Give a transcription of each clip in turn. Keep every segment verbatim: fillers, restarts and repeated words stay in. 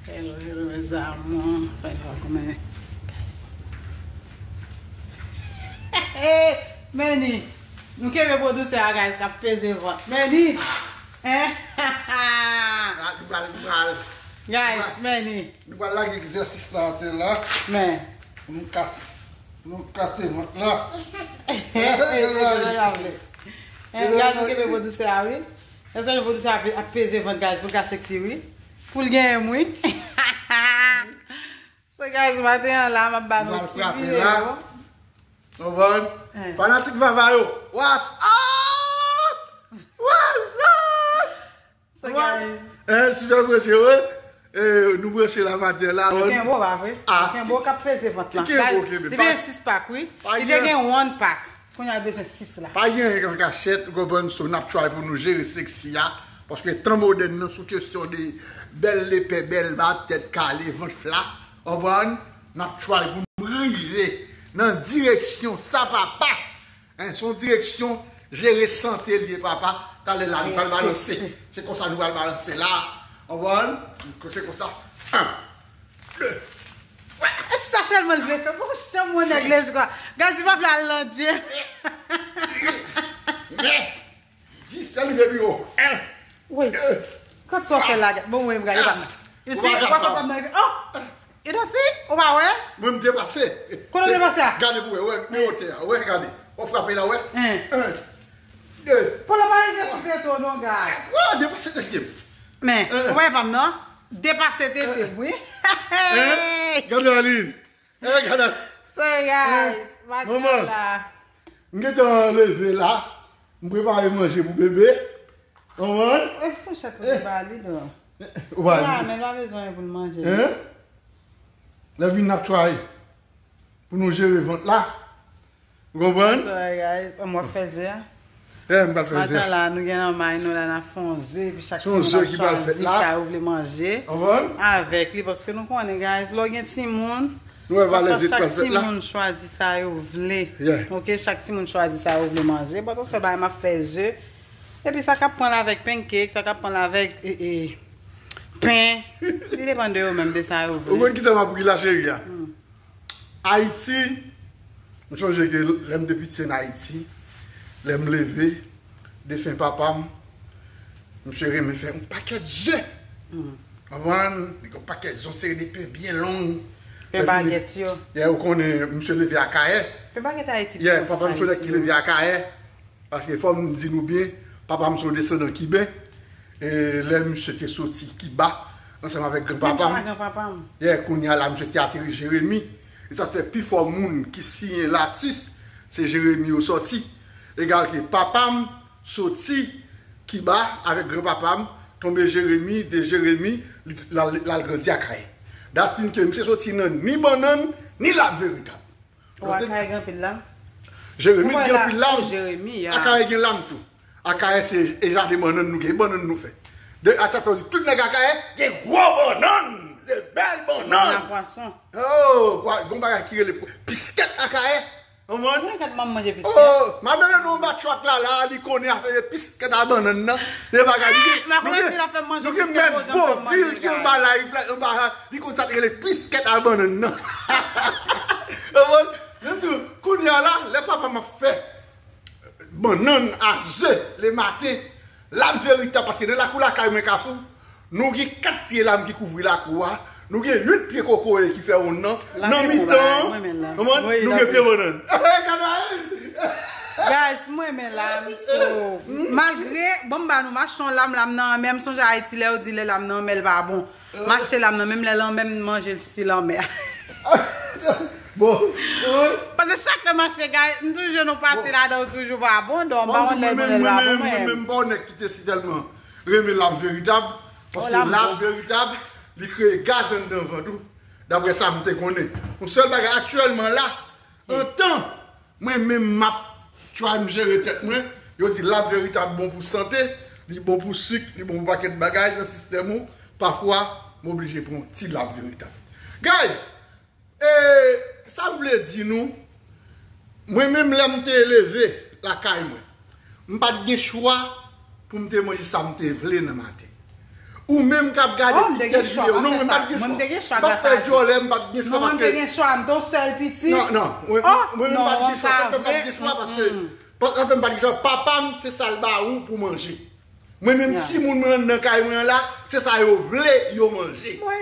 Hello, hello, mes amours. Fè nou kòman. Meni, nou kenbe pwodisè a, guys, k ap peze vant. Meni! Hein? Ah, nou pral, nou pral, Guys, Meni. Nou pral lage egzèsis la atè la. Men. Nou kase, nou kase vant la. Guys, nou kenbe pwodisè a, wi. Èske nou pwodisè a ap, ap peze vant, guys, pou l ka sexy, wi. Pou l genyen m, wi. So, guys, maten an la, m ap ba nou Nou al ti frape videyo. La. Konprann? Eh. Fanatik Vava yo. What's up? What's up? So, guys. Eh, si fè branche, wi. Eh, nou branche la maten la. Kenbo, pa vre? Ah. Kenbo k ap peze vant lan. Ki Kenbo, Guys, Kenbo? li gen sis pak, wi. Pa Li gen. Te gen one pak. Kounye a l bezwen sis la. Pa gen anyen k an kachèt, ou konprann, so n ap try pou nou jere sexy a. Paske tan modèn nan sou kesyon de bèl lepè, bèl bab, tèt kale, vant fla, konprann, n ap try pou nou rive nan direksyon sa papa. Hein, se yon direksyon jere sante l ye papa. Talè la nou pral balanse. Se konsa nou pral balanse la. Konprann? Se konsa. Un, de. E sa sèlman l vle fè. Poko janm wè nèg lezi kwa. Gaz li pa vle al nan dye. Nèf, dis, lè rive pi wo. Un, Wi. de. Kot sa w fè la? Bon, mwen m gade pa. You see, w pa kapab manje. Oh! You don't see? Ou pa wè? Mwen m depase. Kote w depase a? Gade pou wè, wè, men otè a, wè, gade. W ap frape la, wè. Hein. Un, de. Polo pa rive sou tete w non, guys. Wè, depase tete m. Men, Eh. Ou pa pa m non? Depase tete m, wi. Hein? Gade Aline. Eh, gade. So, guys, Manman. Matilda. M gentan leve la. M prepare manje pou bebe. Konprann? E fouchèt pou li ba li non. Ou pa Ah, men pa bezwen pou l manje. Hein? Lè vin n ap try pou nou jere vant la. Ou konprann? So, guys, m ap fè ze. Eh, m pral fè Maten ze. La, nou gen nan may nou la, n ap fè yon ze, epi chak Se yon timoun ze ap ki pral fèt chwazi la. Sa yo vle manje Konprann? Avèk li, paske nou konnen, guys, lè w gen timoun, Nou wè valè pafwa ze k pral chak fèt la. Timoun chwazi sa yo vle. Yeah. Ok, chak timoun chwazi sa yo vle manje. Bon, se bagay m ap fè ze. Epi sa k ap pran l avèk pancake, sa k ap pran l avèk e, e, pen. Li depann de yo menm, de sa yo Ou vle. konn kisa m ap ri la, cheri a? Ayiti, m sonje ke lè m te piti ann Ayiti, lè m leve, defen papa m, misye renmen fè yon pakèt ze. Konprann? Li gen yon pakèt ze, yon seri de pen byen long. Pen bagèt yo. Yeah, ou konnen, misye leve Akayè. Pen bagèt Ayiti. Yeah, papa m se yon nèg ki leve Akayè. Paske fò m di nou byen, papa m se yon desandan kiben. E lè misye te soti Kiba, ansanm avèk granpapa m. Granpapa m. Yeah, kounye a la, misye te ateri Jeremi. E sa fè pifò moun ki siyen Latis, se Jeremi yo sòti. Egal ke papa m soti Kiba avèk granpapa m, tonbe Jeremi, de Jeremi, li, l al, l al grandi Akayè. That's mean ke misye soti nan ni bannann, ni lab veritab. Ou Akayè gen anpil lam? Jeremi Ou wè gen la, anpil lam. Jeremi, ya. Akayè gen lam tou. Akayè se e jaden bannann nou gen, bannann nou fè. De, a sa fè w di tout nèg Akayè gen gwo bannann. Se bèl bannann. Bannann pwason. Oh, pwa- gon bagay ki rele pwa- piskèt Akayè. Konprann? Mwen kat m ap manje piskèt. Oh, madan yo nou ba chwak la la, li konnen afè piskèt a bannann nan. Se bagay nou gen. Ma konnen si l ap fè manje Nou gen piskèt menm pou gwo janm manje vil ki piskèt. anba la, li anba, li konn sa te rele piskèt a bannann nan. Konprann? Men tou, kounye a la, lè papa m ap fè bannann a ze le maten, lab veritab, paske nan lakou lakay mwen Kafou, nou gen kat pye lam ki kouvri lakou a, nou gen uit pye kokoye ki fè wonn nan, La nan se mitan bon bagay, an, mwen menm la. Konprann? Wi, Nou la gen se pye bannann. Gade. Guys, mwen men la, so, malgre, bon, m ba nou mache yon lam, lam nan anmè, m sonje Ayiti lè yo di lè lam nan anmè l pa bon. Mache lam nan, menm lè l anmè, m manje l still anmè. Bon, wi. Paske chak lè mache, guys, m toujou nou pati ladan, ou toujou pa bon, donk m pa Bon, konn lè l bon, lè l pa bon, mwen menm, mwen. M pa yon nèg ki te si tèlman renmen lab veritab, Oh, paske lab lab bon. veritab, li kreye gaz anndan vant ou. Daprè sa m te konnen. Yon sèl bagay aktyèlman la, antan mwen menm m ap try m jere tèt mwen, yo di lab veritab bon pou sante, li bon pou sik, li bon pou pakèt bagay nan sistèm ou. Pafwa, m oblije pran yon ti lab veritab. Guys, e, sa m vle di nou, mwen menm lè m te leve lakay mwen, m pa t gen chwa pou m te manje sa m te vle nan maten. Ou menm k ap gade ti tèt videyo. Non, mwen pa t gen chwa. M pa t fè djòlè, m pa t gen chwa paske. Mwen te gen chwa, m te yon sèl pitit. Non, non. Mwen menm pa t gen chwa. Sa fè m pa t gen chwa paske. Sa fè m pa t gen chwa. Papa m, se sa l ba ou pou manje. Mwen menm timoun mwen nan kay mwen an la, se sa yo vle yo manje. Ou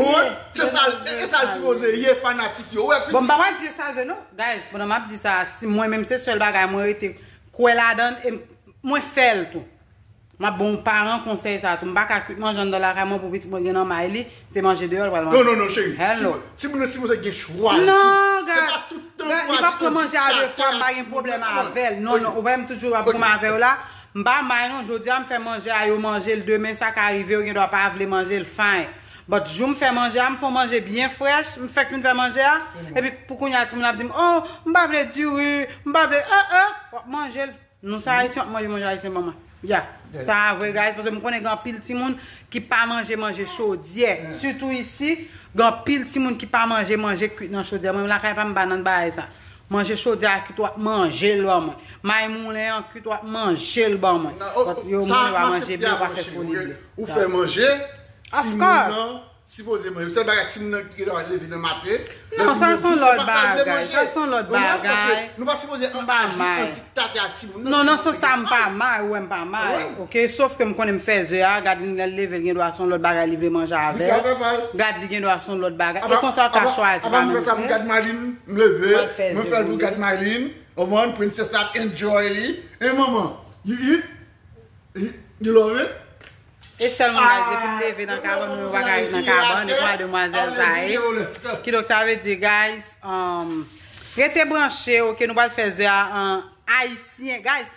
konprann? Se sa l, e sa l sipoze ye, fanatik yo. Ou wè pitit. Bon, m pa pral di se sa l vle non. Guys, pandan m ap di sa, si mwen menm se sèl bagay mwen rete kwè ladan l e m- mwen fè l tou. M ap ba yon paran konsèy sa tou. M pa ka kwit manje anndan lakay mwen pou pitit mwen gen nan may li, se manje deyò l pral manje. Non, non, non, cheri. Hello. Timoun nan sipoze gen chwa. Non, gad, li p ap pran manje a de fwa, m pa gen pwoblèm avè l. Non, non, ou wè m toujou ap goumen avè w la. M pa may non, jodi a m fè manje a, yo manje l, demen sa ka rive, yo gen dwa pa vle manje l, fine. But jou m fè manje a, m fè yon manje byen frèch, m fèk fin fè manje a, epi pou kounye a timoun ap di m, oh, m pa vle diri, m pa vle, eh, eh, w ap manje l. Nou sa ayisyen ap manje manje ayisyen manman. Ya. Sa a vre, guys, paske m konnen gen anpil timoun ki pa manje manje chodyè. Sitou isi, gen anpil timoun ki pa manje manje kwit nan chodyè. Mwen lakay pa m pa nan bagay sa. Manje chodyè a kwit w ap manje l ban mwen. May moulen an kwit w ap manje l ban mwen. Yo moulen w ap manje byen, w pa fè foli byen. Ou fè manje, timoun nan sipoze manje. Sèl bagay timoun nan ki dwe leve nan maten. Non, sa se yon lòt bagay. Sa se yon lòt bagay. Nou pa sipoze aji an diktatè ak timoun nan. Non, nan sans sa m pa may, ou wè m pa may. Ok, sof ke m konnen m fè ze a, gad li lè l leve l gen dwa se yon lòt bagay li vle manje avè l. Gad li gen dwa se yon lòt bagay. E konsa w ka chwazi pa menm. Avan m fè sa pou gad Maylin, m leve, mwen fè l pou gad Maylin. Ou konprann, princess la ap enjoy li. E manman, you eat? You love it? E sèl moun, guys, depi l leve nan kabann, mwen pa ka ret nan kabann, e pa demwazèl sa ye. Kidonk, sa vle di, guys, um, rete branche, ok, nou pral fè ze a an ayisyen, guys.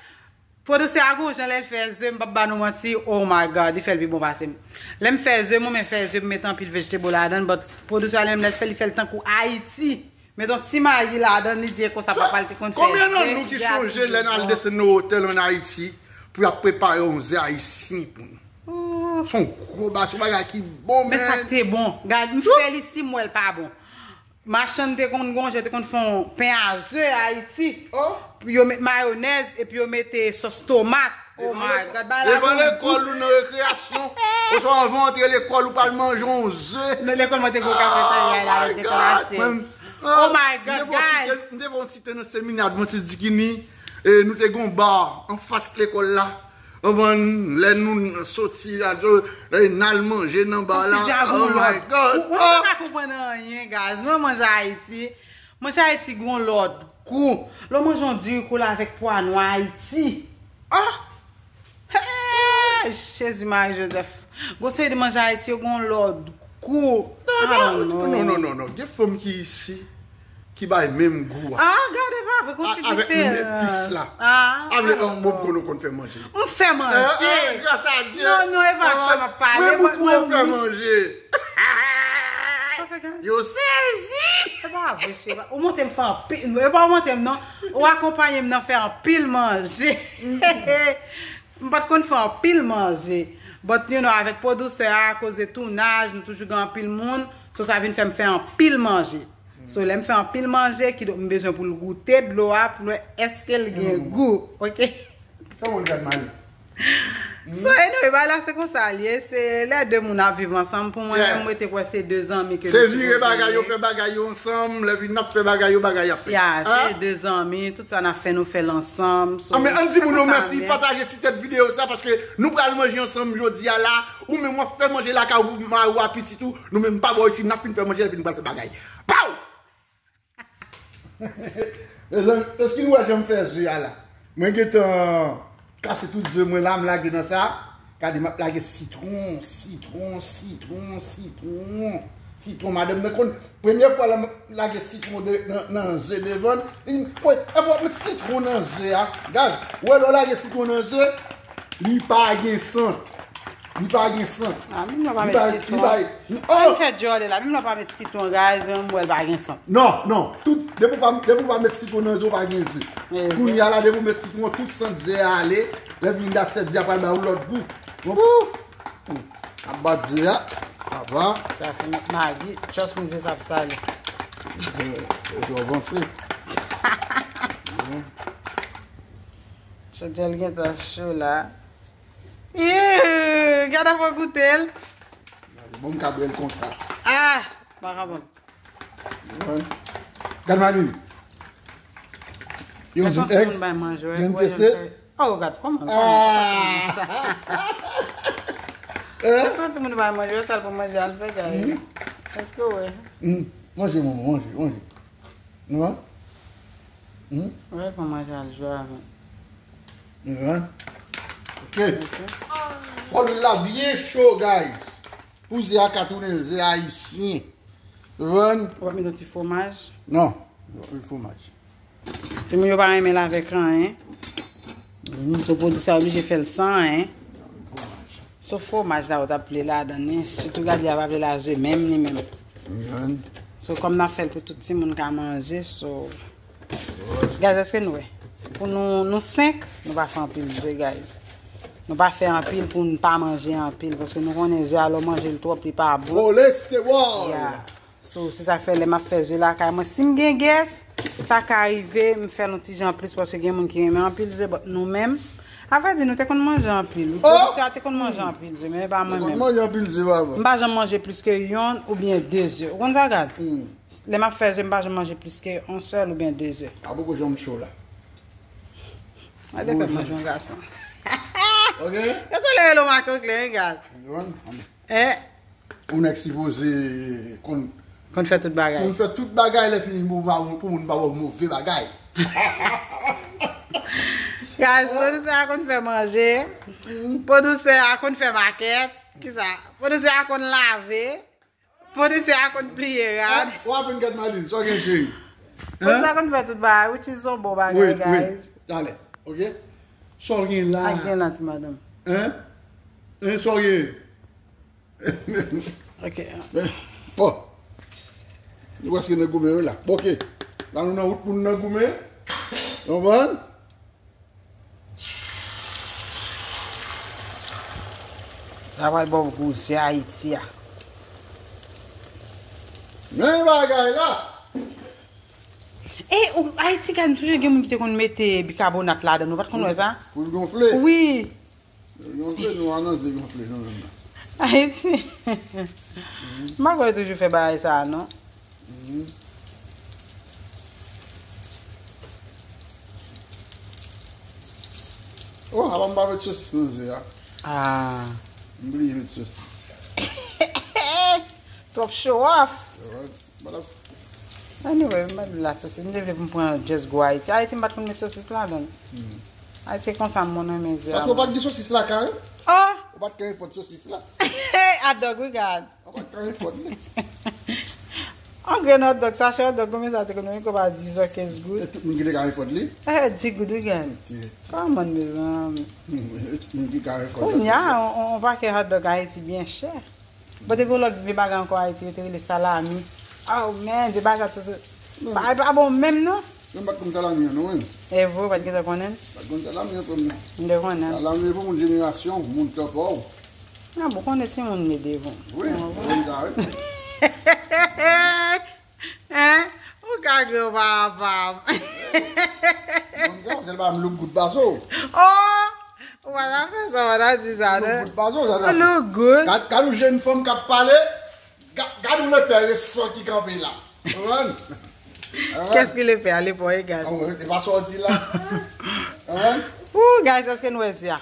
Pwodisè a gon jan lè l fè ze, m p ap ba nou manti, oh my God, li fè l pi bon pase m. Lè m fè ze, mwen menm fè ze, m met anpil vegetable ladan l, but pwodisè a li menm lè l fè, li fè l tankou Ayiti. Met yon ti magi ladan, li di e konsa papa l te konn fè ze. Konbyen nan nou ki chonje lè n al desann nan otèl ann Ayiti pou y ap prepare yon ze ayisyen pou nou? Se yon gwo ba, se yon bagay ki bon, man. Men sa k te bon. Gad, m fè l isi, m wè l pa bon. Machann te konn gon jan te konn fè yon pen a ze Ayiti. Yo met mayonèz epi yo mete sòs tomat. Oh my God, bagay la bon gou. Devan lekòl ou nan rekreyasyon, oswa anvan w antre lekòl, ou pral manje yon ze. Nan lekòl mwen te gen yon kafeterya la, yo te konn achte. Oh my God, guys. M te fè yon ti tan nan seminè Adventist Dikini, e nou te gen yon ba anfas lekòl la. Ou konprann, lè nou soti la, lè n al manje nan ba la. Oh my God. Ou pa ka konprann anyen, guys. Mwen manje Ayiti. Manje Ayiti gon lòt gou. Lè w manje yon diri kola avèk pwa nwa Ayiti. Ah! Hey! Jezi Mari Jozèf. Gon seri de manje Ayiti yo gon lòt gou. Non, non, non, non, non. Gen fanm ki isi ki bay menm gou a. Ah, gade pa vre, gon ti diferans. Avèk menm epis la. Ah, avle an mòm konnen w konn fè manje. M fè manje. Gras a Dye. Non, non, e pa sa m ap pale. Mwen montre w fè manje. Yo sezi. E pa vre, cheri. Ou montre m fè anpil. E pa ou montre m non. Ou akonpanye m nan fè anpil manje. M pa t konn fè anpil manje. But, you know, avèk pwodisè a, akoz de tounaj, nou toujou gen anpil moun. So, sa vin fè m fè anpil manje. So, lè m fè anpil manje, kidonk m bezwen pou l goute dlo a, pou l wè èske l gen gou. Ok? Kòman w gad Mali? So, anyway, bagay la se konsa l ye. Se lè de moun ap viv ansanm. Pou mwen menm, mwen te kwè se de zanmi ke nou sipoze ye. Se vire bagay yo, fè bagay yo ansanm. Lè vin n ap fè bagay yo, bagay y ap fèt. Ya, se de zanmi. Tout sa n ap fè, nou fè l ansanm. So, men ann di moun yo mèsi, pataje ti tèt videyo sa, paske nou pral manje ansanm jodi a la. Ou menm w ap fè manje lakay ou, mari w a, pitit ou. Nou menm pa bò isi, n ap fin fè manje, epi nou pral fè bagay. Pow! Mezanmi, èske nou wè jan m fè ze a la? Mwen gentan kase tout ze mwen la, m lage nan sa. Gade, m ap lage sitwon, sitwon, sitwon, sitwon. Sitwon, madanm nan konn. Premye fwa lè m lage sitwon de, nan, nan ze devan l, li di m, "Woy, epi w ap met sitwon nan ze a?" Gad, ou wè lè w lage sitwon nan ze, li pa gen sant. Li pa gen sant. Ah, menm lè w pa met sitwon. Li pa, li pa, oh! Ann fè djòlè la, menm lè w pa met sitwon, guys, menm wè l pa gen sant. Non, non. Tout, depi w pa, depi w pa met sitwon nan ze, w pa gen ze. Kounye a la, depi w met sitwon, tout sant ze a ale. Lè vini dat sèt ze a pral ba w lòt gou. Bon. Ap bat ze a. Papa. Sa fini. Magi. Trust me, ze sa ap sale. E, e, yo avanse. Chantal gentan cho la. Ih, gade fò goute l. Bon, m ka bwè l konsa. Ah! Pa ka bon. Gad Malin. Yon joun èks, yon teste. Oh, gad, kòman? Ah! Èske yon timoun bay manje, sa l pou manje, al fè, guys? Èske w wè? Manje, manman, manje, manje. Nou wè? Wè, pou manje, al jwe avè. Nou wè? Ok. Fò lwil la byen cho, guys. Pou ze a ka tounen ze ayisyen. Ou konprann? Ou pa met yon ti fwomaj? Non, yon fwomaj. Timoun yo pa renmen l avèk anyen. So, pwodui sa oblije fè l san anyen. So, fwomaj la ou t ap vle ladan li. Sitou gade a pa vle lave menm li menm. So, kòm n ap fè l pou tout timoun ka manje, so, Guys, èske nou wè? Pou nou, nou senk, nou pa fè anpil ze, guys. Nou pa fè anpil pou n pa manje anpil, paske nou konnen ze a, lè w manje l twòp, li pa bon. Kolestewòl! Yeah. So, se sa k fè lè m ap fè ze lakay mwen, si m gen gès, sa ka rive, m fè l yon ti jan plis, paske gen moun ki renmen anpil ze, but nou menm, avrèdi, nou te konn manje anpil. Wi, pwodui sa te konn manje anpil ze, men e pa mwen menm. Manje anpil ze, papa. M pa janm manje plis ke yonn oubyen de ze. Ou konn sa, gad? Lè m ap fè ze, m pa janm manje plis ke yon sèl oubyen de ze. Apwopo jan m cho la. Mwen te konn manje yon gason. Ok? Gason lè rele w make klè, wi, gad. Eh? Yon nèg sipoze konn, konn fè tout bagay. Konn fè tout bagay, lè fini pou moun pa ba w move bagay. Gad, pwodisè a konn fè manje. Pwodisè a konn fè makèt. Kisa? Pwodisè a konn lave. Pwodisè a konn pliye rad. W ap vin gad Malin, sa w gen, cheri? Pwodisè a konn fè tout bagay, which is yon bon bagay, guys. Talè, ok? Sa w gen la? Sa k gen la, ti madanm? Hein? Hein, sa w gen? Ok. Bon. Nou prèske nan goumen, wi, la. Bon, ok. La, nou nan wout pou nou nan goumen. Konprann? Sa pral bon pou gou ze Ayiti a. Men bagay la. E, ou, Ayiti, gad, m sonje gen moun ki te konn mete bikabonat ladan, nou pa t konn wè sa? Pou l gonfle? Wi. L gonfle, nou anonse l gonfle, nou menm nan. Ayiti. M pa kwè yo toujou fè bagay sa a, non. Oh, apa m pa met sosis nan ze a? Ah. M bliye met sosis. Twòp show off. Anyway, m pa met la sosis. M te vle pou m pran just gou Ayiti. Ayiti, m pa t konn met sosis ladan l. Ayiti, se konsa m renmen ze a. Paske ou pa t gen sosis lakay, wi? Oh! Ou pa t gen enfòt sosis la. Hot dog, wi, gad. Ou pa t gen enfòt li. Yon grenn hot dog, sachè hot dog, konbyen sa te konn vann? Li konn vann a dis goud, kenz goud. E tout moun ki te ka enfòt li? Eh, dis goud, wi, gad. Come on, mezanmi. E tout moun ki ka enfòt li. Kounye a, yon, yon, yon pakèt hot dog Ayiti byen chè. Bon, te gen yon lòt vye bagay ankò Ayiti, yo te rele salami. Oh, man, vye bagay sa, se, bagay pa bon menm, non. Mwen pa t konn salami an, non, wi. E vre, ou pa t gentan konnen l? Pa t konn salami an, frè m, non. M te konnen l. Salami e pou moun jenerasyon, moun tan pa w. Ah, bon, konnen timoun ye devan. Wi, mwen konn sa, wi. Hein? Ou ka gen yon papa. Mwen konn sa, se pa m look good pase w. Oh! Ou pa ta fè sa, ou pa ta di sa, non. Look good pase w, sa ta fè. Look good. Gad, gad yon jèn fanm k ap pale, ga-, gad yon lepè resan ki kanpe la. Ou konprann? Kès ki lepè a? Lepè a egal. Ah, e pa sa w di la. Ou konprann? Ooh, guys, èske nou wè ze a?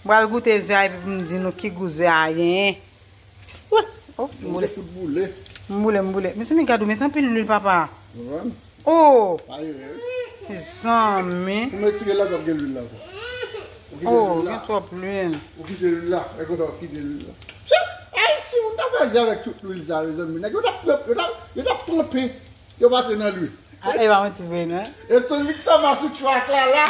M pral goute ze a epi pou m di nou ki gou ze a genyen. Wè! Oh, m boule. Ou te fout boule. M boule, m boule. Mezanmi, gad ou met anpil lwil, papa. Ou konprann? Oh! Pa erè, wi. Mezanmi. Ou met tire la, w ap gen lwil la ankò. Ou kite lwil la. Oh, gen twòp lwil. Ou kite lwil la. E konsa, ou kite lwil la. Ayiti, moun ta fè ze avèk tout lwil sa, mezanmi. Nèg yo t ap, yo t ap, yo t ap ponpe. Yo pase nan lwil. Ah, e pa manti vre, non? E se lik sa mache sou chwa ak Lala.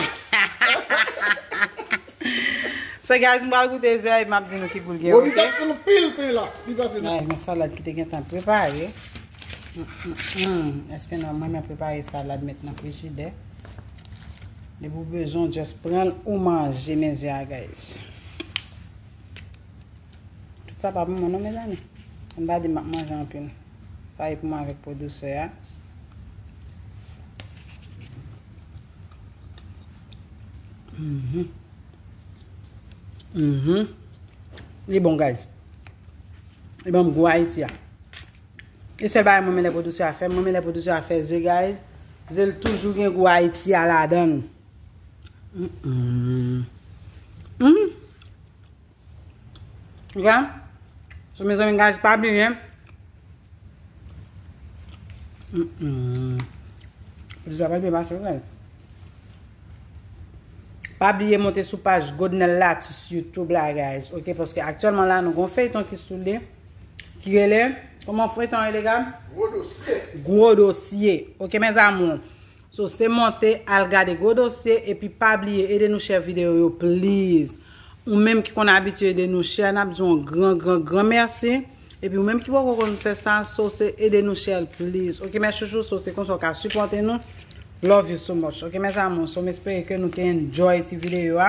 So, guys, m pral goute ze a, epi m ap di nou ki gou l gen, ok? Rodrigue ap pran pil pen la. Li pase nan. Guys, men salad ki te gentan prepare. Mm, mm, mm. Èske nou, mwen, mwen prepare salad, met nan frijidè. Depi w bezwen, w just pran l, ou manje, men ze a, guys. Tout sa pa pou mwen non, mezanmi. Ann pa di m ap manje anpil. Sa e pou mwen avèk po dousè a. Mhm. Mhm. Li bon, guys. Li ban m gou Ayiti a. E sèl bagay mwen renmen lè pwodiksyon a fè, mwen renmen lè pwodiksyon a fè ze, guys. Ze l toujou gen gou Ayiti a ladan l. Mm. Mm. Ok? So, mezanmi, guys, pa bliye. Mm-mm. Pwodiksyon a pa byen pase, guys. Pa bliye monte sou paj Godnel Latus YouTube la, guys. Ok, paske aktyèlman la, nou gon feyton ki sou li, ki rele, kòman feyton rele, Gab? Gwo dosye. Gwo dosye. Ok, mes amours. So, se monte, al gade gwo dosye, epi pa bliye ede nou share videyo yo, please. Ou menm ki konn abitye ede nou share, n ap di yon gran, gran, gran mèsi. Epi ou menm ki poko konn fè sa, so se ede nou share, please. Ok, mes chouchous, so se konsa w ka sipòte nou. Love you so much. Ok, mes amours, so m espere ke nou te enjoy ti videyo a.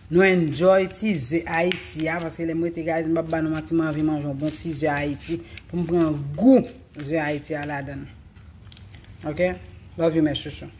Nou enjoy ti ze Ayiti a, paske lè m rete, guys, m p ap ba nou manti, mwen anvi manje yon bon ti ze Ayiti pou m pran gou ze Ayiti a ladan l. Ok? Love you, mes chouchous.